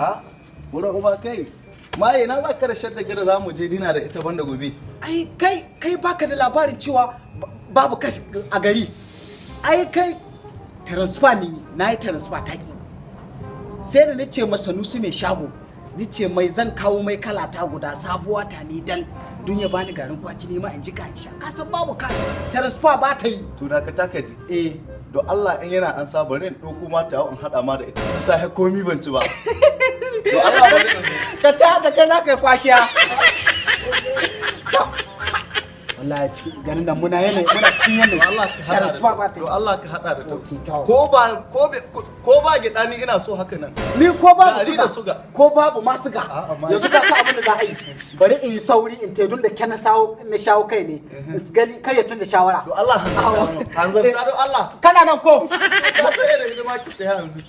A wurin uba kai maye na za ka da shadda gida za mu je dinner da ita banda gobe. Ai kai baka da labarin cewa babu cash a gari. Ai kai transfer ne, na yi transfer ta ki. Sai da nace masa Nusu mai shago, ni ce mai zan kawo mai kala ta guda sabuwa ta ni dal don ya bani garin kwaki ne ma in ji ka in sha. Ka san babu cash, transfer ba ta yi. To da ka taka ji. Eh. Don Allah in yana an sa, bari in ɗauko mata in haɗa ma da ita. Tun safe komi ban ci ba. Don Allah bari in zo. Ka ta da kai za ka yi kwashiya. Wallahi cikin ganin nan muna yanayi, muna cikin yanayi. Don Allah ka haɗa Transfer ba da ta don yi. Allah ka haɗa da ta. Okay, to. Ko ba gyaɗa ni ina so haka nan. Ni ko babu Gari suga, da suga. ko babu ma suga. A'a, Yanzu ka sa abin da za a yi, bari in yi sauri in te da ke na shawo kai ne gani kai ya canza shawara. Don Allah hanzarta, don Allah. Kana nan ko? Ka san yadda hidima ki ta yanzu.